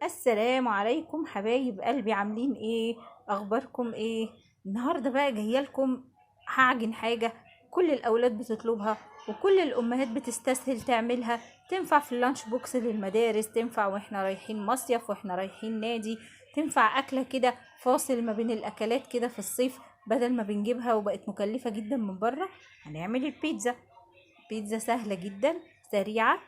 السلام عليكم حبايب قلبي، عاملين ايه؟ اخباركم ايه؟ النهارده بقى جاية لكم هعجن حاجة كل الاولاد بتطلبها وكل الامهات بتستسهل تعملها. تنفع في ال lunch box للمدارس، تنفع واحنا رايحين مصيف، واحنا رايحين نادي، تنفع اكله كده فاصل ما بين الاكلات كده في الصيف، بدل ما بنجيبها وبقت مكلفة جدا من بره. هنعمل البيتزا. بيتزا سهلة جدا سريعة.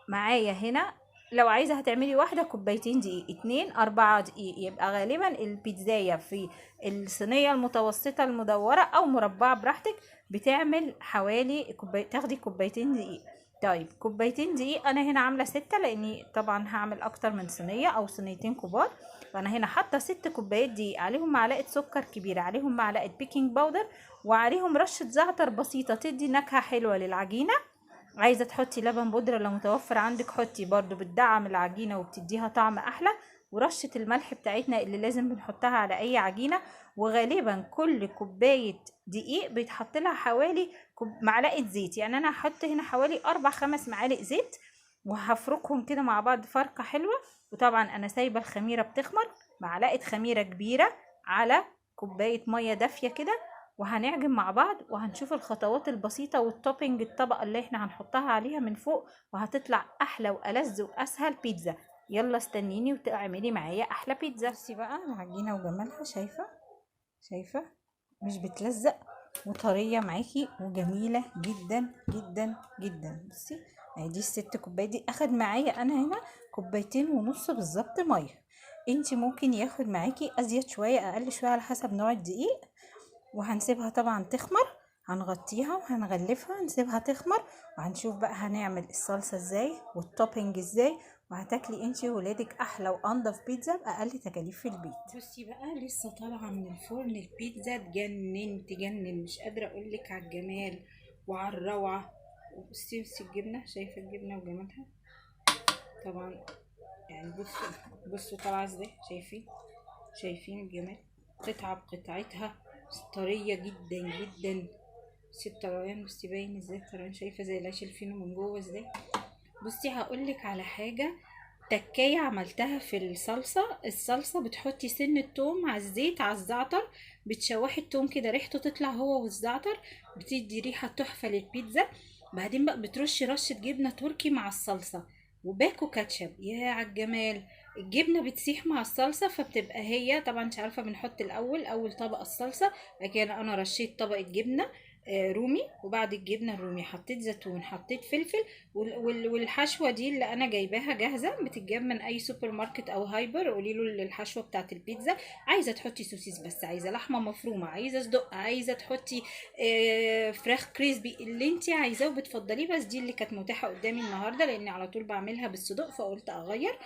معايا هنا لو عايزه هتعملي واحدة كوبايتين دقيق، 2 4 دقيق، يبقى غالبا البيتزايه في الصينية المتوسطة المدوره او مربعه براحتك بتعمل حوالي تاخدي كوبايتين دقيق. طيب كوبايتين دقيق، انا هنا عامله 6 لاني طبعا هعمل اكتر من صينية او صينيتين كبار، فانا هنا حاطه 6 كوبايات دقيق، عليهم معلقه سكر كبيرة، عليهم معلقه baking powder، وعليهم رشه زعتر بسيطة تدي نكهة حلوة للعجينه. عايزه تحطي لبن بودره لو متوفر عندك حطي، برضو بتدعم العجينة وبتديها طعم احلى. ورشه الملح بتاعتنا اللي لازم بنحطها على اي عجينه. وغالبا كل كوباية دقيق بيتحط لها حوالي معلقه زيت، يعني انا هحط هنا حوالي 4-5 معالق زيت، وهفركهم كده مع بعض فركه حلوة. وطبعا انا سايبه الخميره بتخمر، معلقه خميره كبيرة على كوباية مية دافيه كده، وهنعجن مع بعض وهنشوف الخطوات البسيطة وال topping الطبقة اللي احنا هنحطها عليها من فوق، وهتطلع احلى والذ واسهل بيتزا. يلا استنيني وتعملي معايا احلى بيتزا. بصي بقى العجينة وجمالها، شايفة؟ شايفة مش بتلزق وطرية معاكي وجميلة جدا جدا جدا. بصي ادي ال6 كوبايات دي اخد معايا انا هنا 2.5 كوباية بالظبط مية. انتي ممكن ياخد معاكي ازيد شوية اقل شوية على حسب نوع الدقيق. وهنسيبها طبعا تخمر، هنغطيها وهنغلفها، هنسيبها تخمر، وهنشوف بقى هنعمل الصلصة ازاي وال topping ازاي، وهتاكلي انتي وولادك احلى وانضف بيتزا باقل تكاليف في البيت. بصي بقى لسه طالعه من الفرن البيتزا، تجنن تجنن، مش قادرة اقولك على الجمال وعلى الروعة. وبصي بصي الجبنة، شايفه الجبنة وجمالها طبعا، يعني بصوا بصوا طالعه ازاي، شايفين شايفين الجمال، قطعه بقطعتها طرية جدا جدا. بصي الطريان، بصي باين ازاي الطريان، شايفه زي العيش الفينو من جوه ازاي. بصي هقولك على حاجة تكايه عملتها في الصلصه. الصلصه بتحطي سن التوم على الزيت على الزعتر، بتشوحي التوم كده ريحته تطلع هو والزعتر، بتدي ريحه تحفة للبيتزا. بعدين بقى بترشي رشه جبنه تركي مع الصلصه وباكو كاتشب، يا عالجمال. الجبنة بتسيح مع الصلصه، فبتبقى هي طبعا مش عارفه بنحط الاول اول طبقه الصلصه، لكن انا رشيت طبقه جبنه رومي، وبعد الجبنة الرومي حطيت زيتون، حطيت فلفل، والحشوه دي اللي انا جايباها جاهزة بتتجاب من اي سوبر ماركت او hyper، قولي له الحشوه بتاعت البيتزا. عايزه تحطي سوسيس بس، عايزه لحمه مفرومه، عايزه صدق، عايزه تحطي فراخ crispy، اللي انت عايزاه وبتفضليه، بس دي اللي كانت متاحة قدامي النهارده لان على طول بعملها بالصدق فقلت اغير.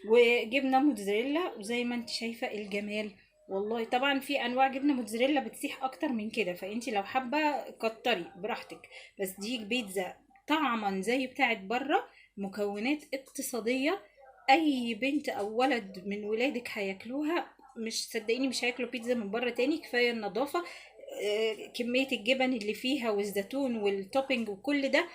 وجبنه موتزاريلا، وزي ما انت شايفه الجمال والله. طبعا في انواع جبنه موتزاريلا بتسيح اكتر من كده، فانتي لو حابة كتري براحتك، بس دي بيتزا طعما زي بتاعت بره، مكونات اقتصادية، اي بنت او ولد من ولادك هياكلوها، مش صدقيني مش هياكلوا بيتزا من بره تاني. كفاية النظافة، كمية الجبن اللي فيها والزيتون وال topping وكل ده.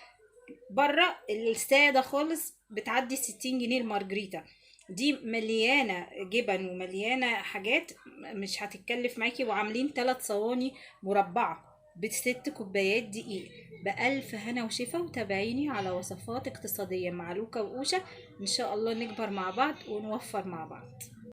بره السادة خالص بتعدي 60 جنيه المارجريتا دي، مليانة جبن ومليانة حاجات مش هتتكلف معاكي. وعاملين 3 صواني مربعه ب6 كوبايات دقيق. بألف هنا وشفا. وتابعيني على وصفات اقتصادية مع لوكا وأوشا، ان شاء الله نكبر مع بعض ونوفر مع بعض.